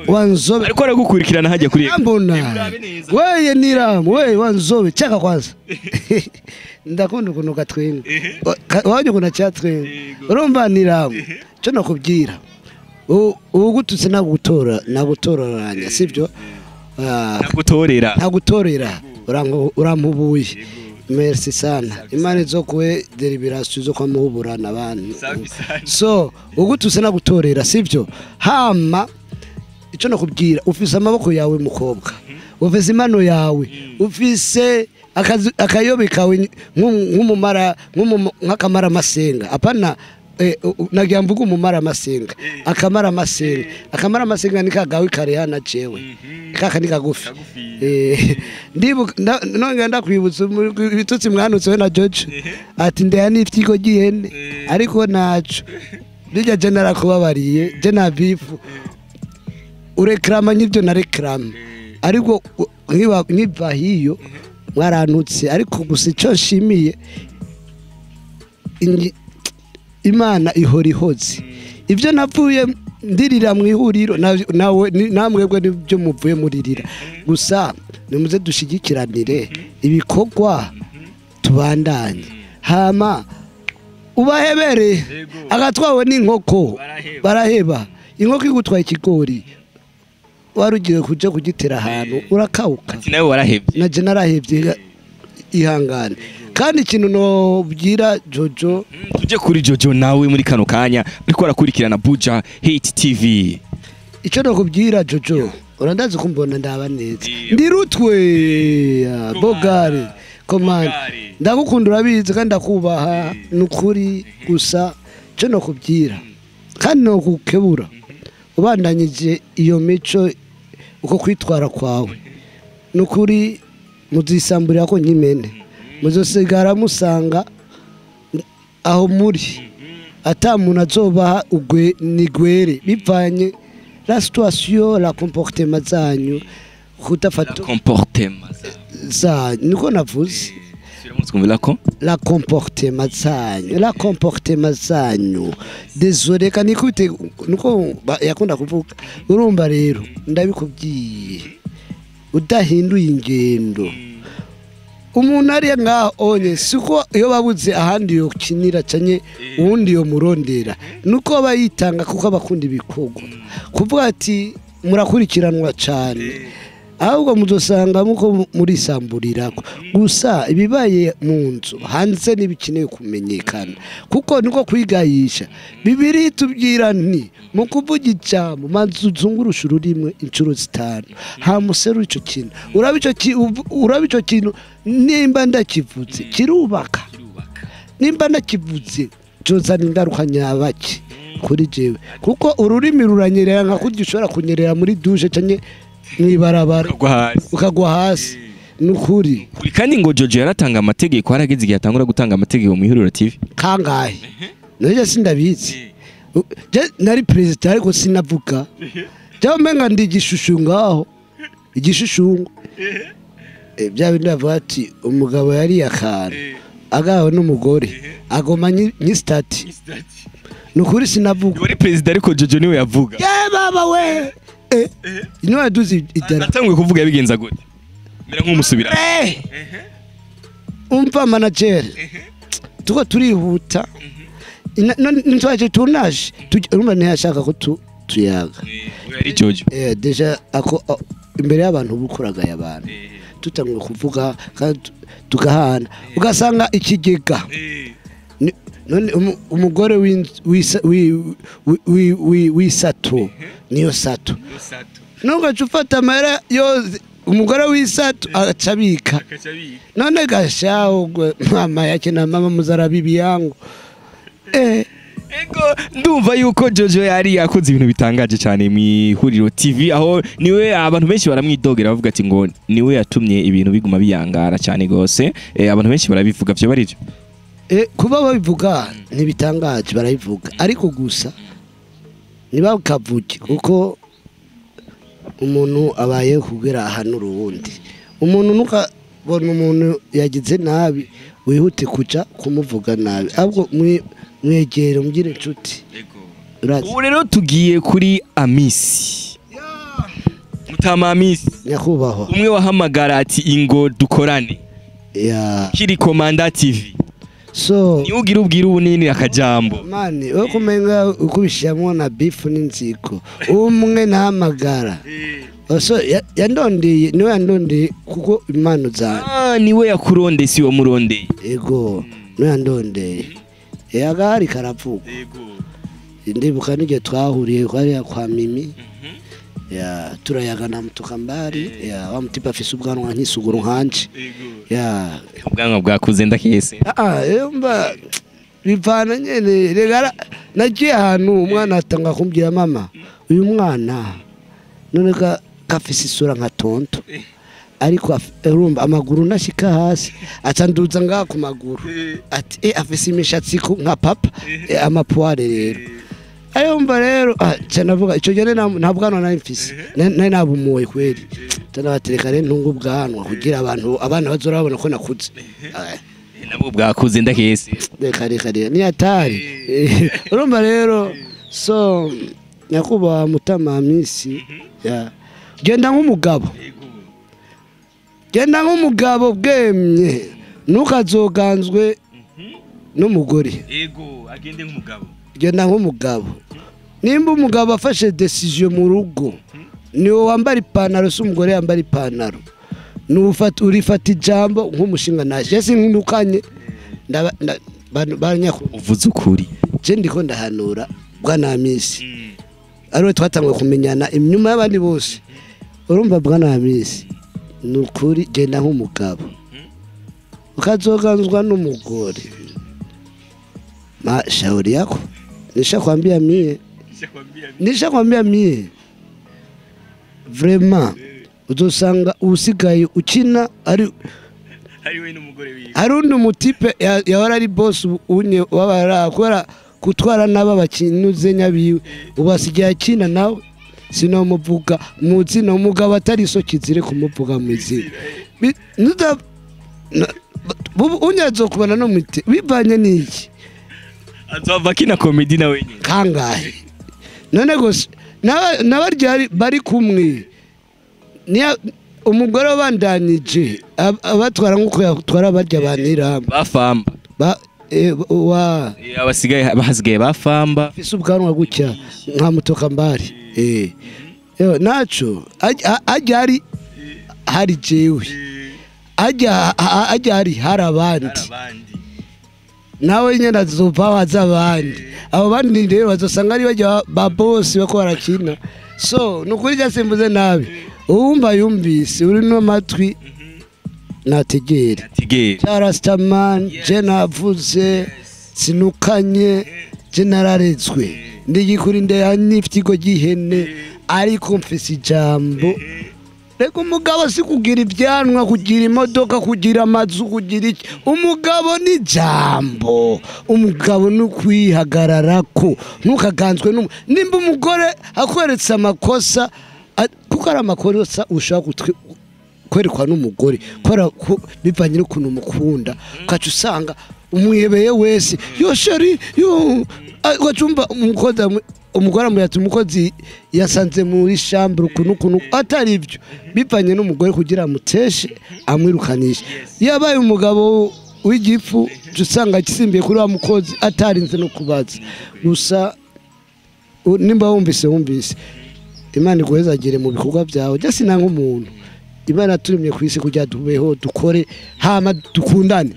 wanzobe, ariko aragukurikirana hajya kuri mbona weye Nilam weye wanzobe chaka kwanza ndakunda ukuntu gatwenga wajye ukuntu cyatwenga urumva Nilam cyo nakubwira ugututse nagutora nagutororanya sibyo nagutorera nagutorera urampubuye. Merci sana. Imana izokuwe deliberation zo kwamuhuburana abantu. So ugututse nagutorera sibyo. Hama ico nakubwira ufise amaboko yawe mukobwa, ufise impano yawe, ufise akayobe kawe nk'umumara nk'akamara masenga apana nagira mvuga umumara masenga akamara masenga akamara masenga ni kagawe kare hana jewe kaka ni kagufi ndibuka nonga ndakwibutsa ibitutsi mwanutse we na George ati ndeya n'ifyigo gihene ariko naco bijya je narakubabariye je na beef urekrama nk'ibyo na rekrama ariko nkiva hiyo mwarantutse ariko gusa ico nshimiye Imana ihora ihoze ibyo navuye ndirira mu ihuriro nawe namwebwe nibyo muvuye muririra gusa nimuze dushigikiranire ibikorwa tubandanye hama ubahebere agatwawe n'inkoko baraheba inkoko igutwaye ikigori warugiye kuja kugitera ahantu urakauka nawe warahebye naje narahebye ihangane kandi ikintu nobwira Jojo tuje kuri Jojo nawe muri kano kanya ariko arakurikirana Buja Hit TV ico nokubwira Jojo urandazi kumbona ndaba neza ndirutwe bogare Komanda ndagukunda urabizi kandi ndakubaha nukuri gusa cyo no kubyira kandi no kukebura ubandanyije iyo mico uko kwitwara kwawe nukuri muzisamburira ko nyimene muzosigara musanga aho muri ata muntu azobaha ugwe nigwere bivanye la situation la comportement zanyu kudafata comportement zanyu niko navuze la comportement zanyu la comportement zanyu désolé kandi nikute nuko yakunda kuvuga urumva rero ndabikubwiye udahinduye ingendo umuntu ari ngaho onye siko iyo babuze ahandi yo kinira canye uwundi yo murondera nuko abayitanga kuko abakunda ibikorwa kuvuga ati murakurikiranwa cyane ahubwo muzosanga muko murisamburirako gusa ibibaye mu nzu hanze nibikeneye kumenyekana kuko niko kwigayisha bibiri tubwira nti mu kuvuga ijambo manzu uzungurusha ururimwe inshuro 5 hamuseru ico kintu uraba ico kintu nimba ndakivuze kirubaka nimba ndakivuze cozana ingaruka nyabaki kuri jewe kuko ururimi ruranyerera nka kurya ushobora kunyerera muri douche canke mwibarabara ukagwa hasi nukuri kandi ngo Jojo yaratanga amategeko harageze igihe atangura gutanga amategeko mu Ihuriro TV kangahe nje sindabizi je nari president ariko sinavuga je menga ndi igishushu ngaho igishushu bya bindi bavuga ati umugabo yari yakana agaho n'umugore agoma ni stati nukuri sinavuga wari president ariko Jojo niwe yavuga ye baba we ino yaduze idara atangwe kuvuga yabigenza gute mera nk'umusubira umva manager tuko turihuta ntwaje tournage urumva ntiyashaka ko tuyaga yari Jojo deja ako imbere y'abantu bukoraga y'abantu tutangwe kuvuga tugahana ugasanga ikigega none umugore w'isato niyo sato nugaca ufata amahera yose umugore w'isato acabika none gashaho mama yake na mama muzarabibi yangu Ego ndumva yuko Jojo yari yakoze ibintu bitangaje cyane mu Ihuriro TV aho niwe abantu benshi baramwidogera bavuga ati ngo niwe yatumye ibintu biguma biyangara cyane gose abantu benshi barabivuga byo bari byo kuba babivuga ntibitangaje barabivuga ariko gusa ntibakavuge kuko umuntu abaye kugera ahantu urundi umuntu ntukabona umuntu yagize nabi wihute kuja kumuvuga nabi ahubwo mwegere mugire inshuti. Ubu rero tugiye kuri Amisi Mutama Amisi nyakubahwa umwe wahamagara ati ingo dukorane kiri Komanda TV so ni ugira ubwira ubunini akajambo mani we kumenga ukubishiyamwo na beef n'inziko umwe nahamagara so yandondeye niwe yandondeye kuko impano zanjye niwe yakurondeye si wo murondeye ego niwe yandondeye agahari karavugwa ndibuka n'igihe twahuriye kwariya kwa Mimi ya turayagana mutukambari ya wa mutipa afise ubwanwa nk'isuguru nkanje ya ubwanwa bwakuze ndakese mba bivana nyene regara nagiye ahantu umwana atanga kumbwira mama uyu mwana none kafise isura nka tonto ariko urumva amaguru nashika hasi acanduza ngaha ku maguru ati afise imishatsi nka papa amapoire rero ayumva rero cyanavuga ico gihe nta bwanwa nari mfise nari nabumuye kweri cyanabatereka rero ntunga ubwanwa kugira abantu abana bazorabona ko nakuze nabwo bwakuze ndakese reka reka reka ni atari urumva rero so nyakubahwa Mutama Amisi genda nk'umugabo genda nk'umugabo bwemye ntukazoganzwe n'umugore ego agende nk'umugabo genda nk'umugabo nimba umugabo afashe decision mu rugo niwe wambara ipantaro si umugore yambara ipantaro urifata ijambo nk'umushinga naje sinkundukanye uvuze ukuri je ndiko ndahanura bwana Amisi ariwe twatangwe kumenyana inyuma y'abandi bose urumva bwana Amisi nukuri genda nk'umugabo Ukazoganzwa n'umugore. Ma shauri yako. Nishakwambia mie. Nishakwambia mie. Vraiment uzosanga usigaye ukina ari we n'umugore wiwe. Hari undi mutipe yahora ari boss unye wabara kubera kutwara naba bakinuze nyabiwe ubasigaye akina nawe sinomuvuga muzi no mugabo atari so kizire kumuvuga mwizina. Unyazo kubana no mwite bivanye niki azova kina comedy na wenyine kangahe none gose nabarya bari kumwe ni umugore bandanije abatwara nkuko yatwara barya banira bafamba ba wa abasigaye bahasigaye bafamba fise ubwanwa gutya nka mutoka mbari yo naco ajya ari hari jewe ajya ari hari abandi nawe nyene azova waza abandi abo bandi rero bazosanga ari bajya ba boss bako barakina so nukuri jasimbuze nabi uwumva yumvise uri no matwi nategere Rastaman je navuze sinukanye je nararetswe ndigikuri nde n'ifyigo gihene ariko mfise ijambo. Reka umugabo si kugira ibyanwa kugira imodoka kugira amazu kugira iki umugabo ni jambo umugabo ni kwihagararako ntukaganzwe nimba umugore akweretse amakosa kuko ari amakosa ushaka kwerekwa n'umugore kubera bivanye n'ukuntu umukunda ukaca usanga umwebeye wese yo sheri yo ugacumva umukozi umugore amuyata umukozi yasanze muri chambre ukuntu atari ibyo bivanye n'umugore kugira amuteshe amwirukanishe yabaye umugabo w'igifu usanga gisimbiye kuri wa mukozi atarinze no kubaza gusa nimba wumvise Imana iguhezagire mu bikorwa byawe jya sinanga umuntu Imana turemye ku isi kugira dubeho dukore hama dukundane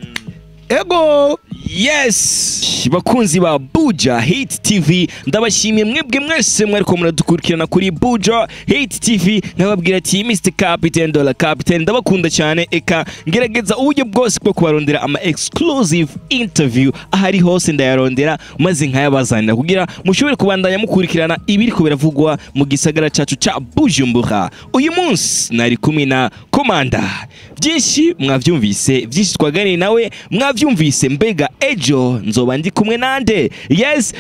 ego. Yes, bakunzi ba Buja Hit TV ndabashimiye mwebwe mwese mwariko muradukurikirana kuri Buja Hit TV nkababwira ati Mr Captain Dollar Captain ndabakunda cyane eka ngerageza uburyo bwose bwo kubarondera ama exclusive interview ahari hose ndayarondera maze nkayabazanira kugira mushobore kubandanya mukurikirana ibiriko biravugwa mu gisagara cacu ca Bujumbura. Uyu munsi nari kumwe na Komanda. Byinshi mwavyumvise, byinshi twaganiriye nawe mwavyumvise mbega ejo nzoba ndi kumwe nande. Yes,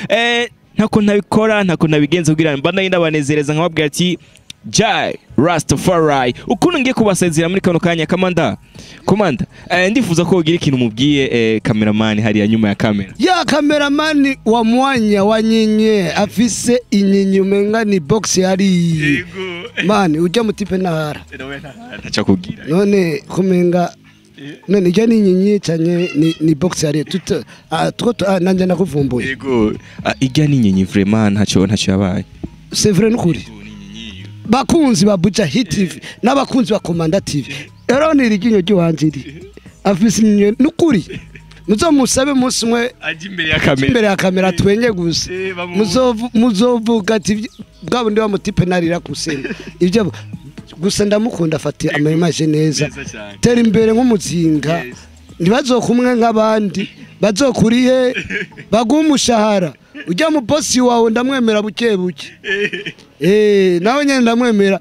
ntako ntabikora ntako ntabigenza kugira mbandanye ndabanezereza nkababwira ati Jai Rastafari. Ukuntu ngiye kubasezera muri kano kanya Komanda. Komanda, ndifuza ko ugira ikintu mubwiye cameraman hariya nyuma ya kamera. Ya cameraman wa mwanya wa nyinye afise inyenye umenga ni box yari. Man ujya mutipe ntahara. Ntacha kugira. None kumenga none ijya ni inyenye cyane ni box yari tuta nanje nakuvumbuye. Yego, ijya ni inyenye vraiment ntacho yabaye. C'est vrai nukuri. Bakunzi ba Buja Hit TV n'abakunzi ba Komanda TV rero ni riginyo ryiwanjiri afise nukuri muzomusabe munsi umwe aje imbere ya kamera imbere ya kamera twenye gusa muzovuga ati bwa bundi wa mutipe narira kusenga ibyo gusa ndamukunda afati ama image neza tera imbere nk'umuzinga ntibazokumwe nk'abandi bazokurihe bagumushahara ujya mu boss wawe ndamwemera buke buke nawe nyene ndamwemera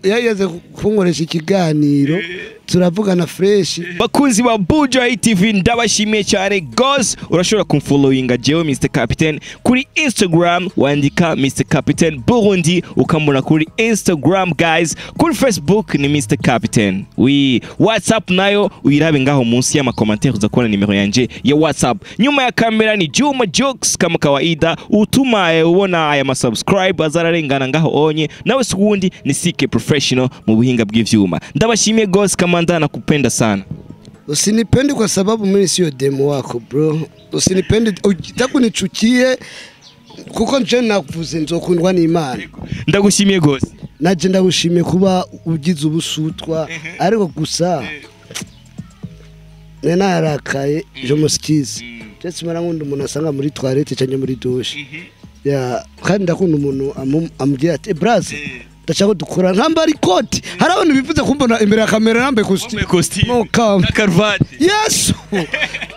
yageze kunkoresha ikiganiro turavugana fresh. Bakunzi ba Buja TV ndabashimiye cyane gose. Urashobora kumfollowinga jewe Mr Captain kuri Instagram wandika Mr Captain Burundi ukamubona kuri Instagram guys, kuri Facebook ni Mr Captain. We WhatsApp nayo uyirabe ngaho munsi y'ama commentaire uza kubona nimero yanje ya WhatsApp. Nyuma ya kamera ni Juma Jokes kama kawaida, utuma ubona aya ma subscribe azararengana ngaho onye nawe sikundi ni CK Professional mu buhinga bw'ivyuma. Ndabashimiye gose Kamanda, nakupenda sana. Usinipende kwa sababu mimi sio demo wako bro. Usinipende utakunichukie kuko nje nakuvuze nzokundwa n'Imana. Ndagushimiye gose. Naje ndagushimiye kuba ugize ubusutwa ariko gusa nararakaye je musikize. Ndetse mara nkunda umuntu asanga muri toilette cyangwa muri douche. Ya kandi ndakunda umuntu ambwira ati braze Ndashaka ko dukora nkambara ikoti. Hari abantu bifuza kumbona imbere ya kamera nambaye Wambaye costume. costume No come. na karuvati. Yesu,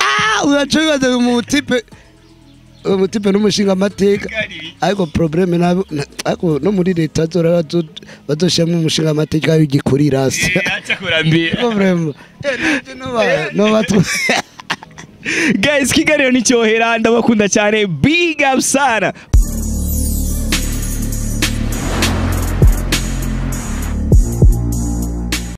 ah, uraca wibaza uyu mutipe, uyu mutipe n'umushinga amateka, ariko problème nabo ariko no muri leta zora bazoshiramo umushinga amateka w'igikurira se. Acha kurambira. Ariko vraiment no batwe. Guys, kiganiro nicyohera, ndabakunda cyane, big up sana.